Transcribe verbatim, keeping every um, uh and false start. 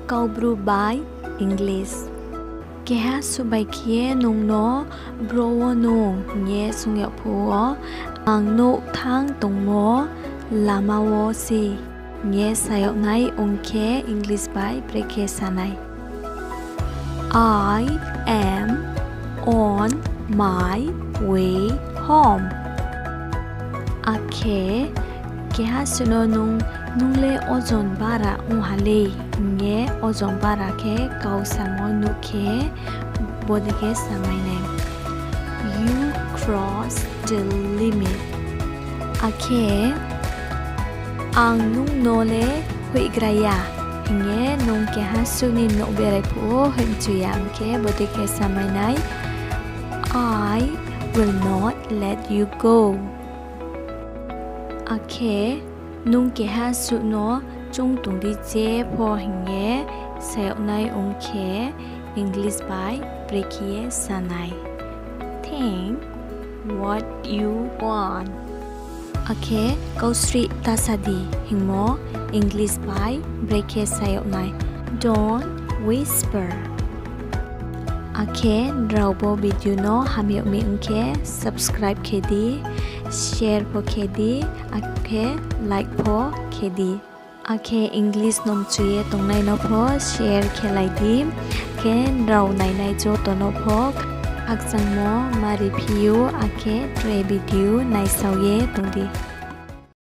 Kaubru bai English. Keha suh bai khe ye nung no bro wo nung hing ye swunng yag phuh wo, ang nouh thanng tongmo lama wo se hing ye sa yag nai ong khe English bai brekhe sa nai. I am on my way home. Akhe keha suh no nung, nung le ojon bara ong ha lei hing ye ojon bara khe kau samo nuh khe bodei khe samai nai. You cross the limit. Akhe ang nung no le hoihgra ya hing ye nung keha suh ni nouh berai phuh wo hoihmchu ya ong khe bodei khe samai nai. I will not let you go. Akhe nung keha suh no choung tong di je pho hing ye sa yag nai ong khe English bai brekhe ye sa nai. Think what you want. Akhe kau srih ta sa di hingmo English bai brekhe sa yag nai. Don't whisper. Akhe nrao bo video no ham yag mi ong khe subscribe khe di, share pho khe di, akhe like pho khe di. Akhe English no mchu ye tongnai no pho share khe lai di, khe nrao nainai joto no pho khakchangmo ma ri phi ou, akhe tre video naisao ye tong di.